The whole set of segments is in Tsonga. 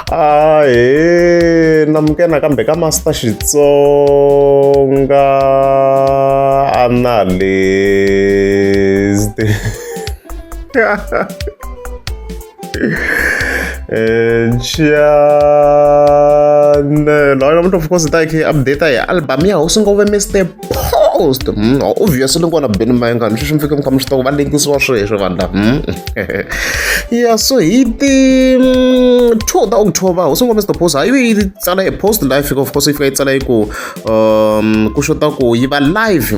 Ahee namukela nakambe ka Master Xitsonga Analyst. Channel. Namuntlha of course hi ta hi kha hi update hi album ya hosi Ngove Mr Post. Obviously ni kona Benny Mayengani sweswi mi fike mi kha mi swi tiva ku va lengisiwa sweswi vanhu lava. Yeah, so hi ti 2 ta October hosi Ngove Mr Post hayi yi tsala e post live of course yi fika yi tsala yi ku ku xota ku yi va live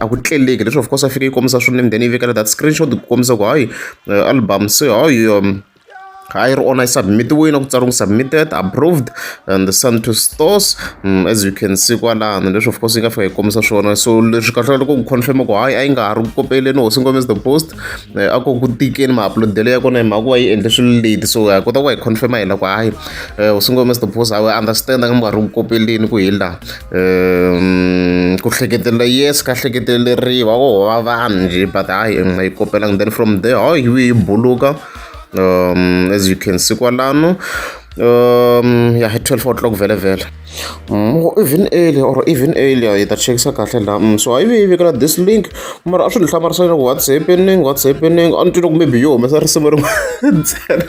a ku tleleki leswi of course a fike yi kombisa swona then yi vekela that screenshot ku kombisa ku hayi album se hayi a yi ri on a yi submit-iwile ku tsariwa submitted approved and sent to stores as you can see kwalano leswi of course yi nga fika yi kombisa swona so leswi kahle loko ku confirm ku hayi a yi nga ha ri ku kopeleni hosi Ngome is the post a ku ku tikeni ma-upload-elo ya kona hi mhaka ku va yi endle swilo late so ha kota ku va hi confirm hina ku hayi hosi Ngome is the post ha understand nga nga ri ku kopeleni ku hi laha ku hleketelela yes ka hleketeleriwa ko va vanhu njhe but hayi a yi kopelangi then from there hayi yi buluka as you can see kwalano ya hi 12 o'clock vhele vhele even earlier or even earlier hi ta chekisa kahle la so a yi ve yi vekela this link mara a swi ni hlamarisa ku what's happening what's happening a ni twi loko maybe yo humesa risimu rin'we ntsena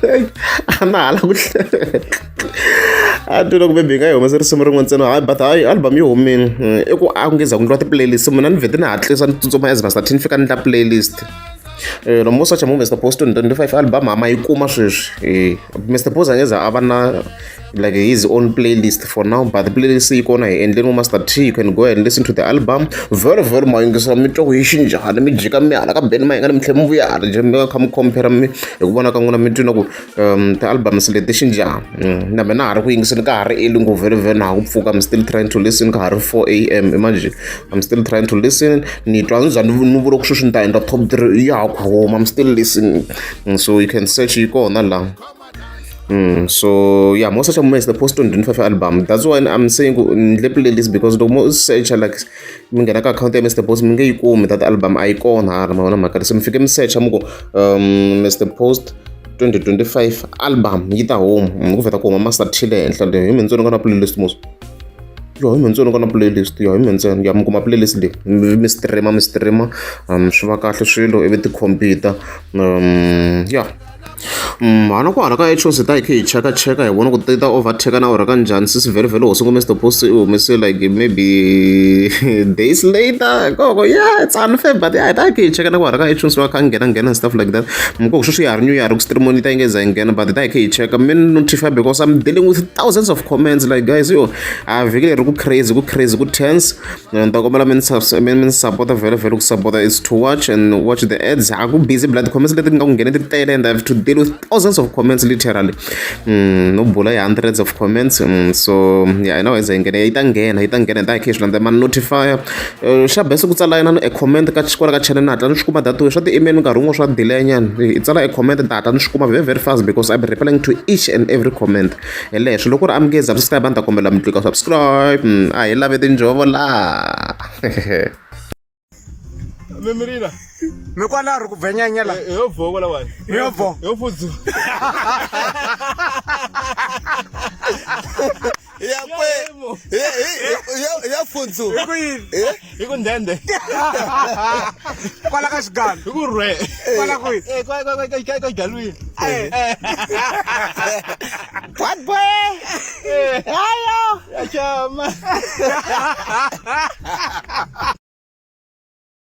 a na ha la ku hleka a twi loko maybe yi nga yi humesa risimu rin'we ntsena hayi but hayi album yi humile i ku a ku nge za ku ndliwa ti-playlist mina ni vhete ni hatlisa ni tsutsuma as Master T ni fika ni ndla playlist loko mo search mo Mr Post 2025 album ha ma yi kuma sweswi Mr Post a nge za a va na like his own playlist for now but the playlist yi kona hi endleni vo Master T you can go and listen to the album very very ma yingisela mi twa ku yi xinjhani mi jika mi hala ka Benny Mayengani mi tlhela mi vuya hala njhe mi kha mi compare mi hi ku vona ka n'wina mi twi na ku ti-albums leti xinjhani na mina ha ri ku yingiseni ka ha ri early ngopfu vhele vhele na ha ku pfuka I'm still trying to listen ka ha ri 4 A_M imagine I'm still trying to listen ni twa ni za ni ni vula ku sweswi ni ta endla top 3 ya ha ku huma I'm still listening so you can search yi kona la so yeah mo search mo is the post 2025 album that's why I'm saying ku ni ndle playlist because loko mo search like mi nghena ka account ya Mr Post mi nge yi kumi that album a yi kona hala ma vona mhaka se mi fike mi search mi ku Mr Post 2025 album yi ta huma ku vheta ku huma Master T le henhla le hi mintsongo nga na playlist mos yo hi mintsongo nga na playlist yo hi mintsongo ya mi kuma playlist leyi mi streama mi streama swi va kahle swilo ivi tikhompyuta ya hala ku hala ka iTunes hi ta hi kha hi cheka cheka hi vona ku ti ta overtake na or kanjhani sisi vhele vhele hosi ngome Mr Post i humese like maybe days later koko yeah it's unfair but yeah hi ta hi kha hi cheka na ku hala ka iTunes va kha nghena nghena and stuff like that mi ku sweswi ya ha ri new ya ha ri ku stream yi ta yi nge za yi nghena but hi ta hi kha hi cheka mi notify because I'm dealing with thousands of comments like guys yo a vhiki leri ku crazy ku crazy ku tense ni ta kombela mi ni mi ni sapota vhele vhele ku sapota is to watch and watch the ads a ku busy blood comments leti nga ku nghene ti tele and I have to deal with thousands of comments literally no bula hi hundreds of comments so yeah I know yi nghena yi ta nghena yi ta nghena hi ta hi kha hi swi landza ma notify xa best ku tsala yena a comment ka kwala ka channel na hatla ni swi kuma that way swa ti-email nkarhi wun'we swa delay nyana i tsala a comment ni ta hatla ni swi kuma very very fast because I'm replying to each and every comment hi leswo loko ku ri a mi nge subscribe a ni ta kombela mi tlika subscribe a hi lavi tinjhovo laha Memirina. Mi kwala ri ku bvenyanyela. Yo vo kwala wani. Yo vo. Yo fudzu. Ya kwe. Ya fundzu. Hi ku yini? Hi ku ndende. Kwala ka xigalo. Hi ku rhwe. Kwala kwihi? Eh kwa kwa kwa kwa kwa galwini. Eh. What boy? Eh. Hayo. Ya chama.